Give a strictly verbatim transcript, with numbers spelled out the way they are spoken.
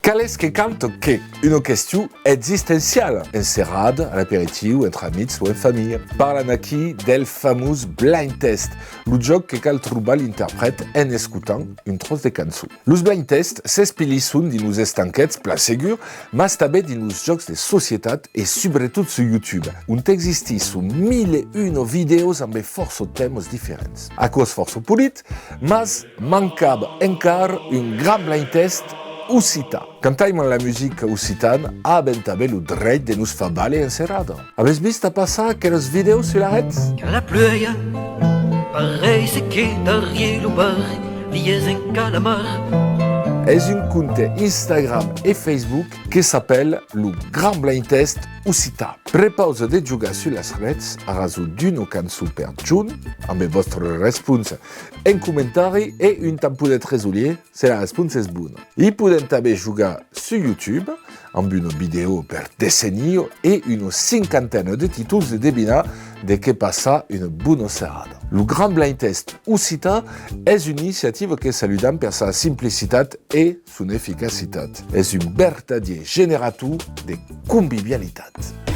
Qual es que canta qué? Una question existenciala, en serada, a l'aperitiu, entre amics o en familha. Parlam aquí del famós blind test, lo jòc que cal trobar l'interprèt en escotant un tròç de cançon. Los blind tests s'espilisson dins los estanquets, plan segur, mas tanben dins los jòcs de societat e subretot sus YouTube, ont existisson mil e una vidèos ambe fòrça tèmas diferents. Aquò es fòrça polit, mas mancava encara un grand blind test occitan. Quand aimam la musica occitana, avèm tanben lo drech de nos far valer en serada. Avètz vist a passar aquelas vidèos sus la ret? Que la pluèja pareisse que darrier lo barri li es un calamar. Es un compte Instagram e Facebook que s'apèla lo Grand Blind Test Occitan. Prepausa de jogar sus las rets a rason d'una cançon per jorn, ambe vòstra responsa en comentari e un tampon de tresolier se la responsa es bona. I podèm tanben jogar sus YouTube, amb una vidèo per decennia e una cinquantena de títols de devinar de qué passar una bona serada. Lo Grand Blind Test Occitan es una iniciativa que saludam per sa simplicitat e son eficacitat. Es un vertadier generator de convivialitat.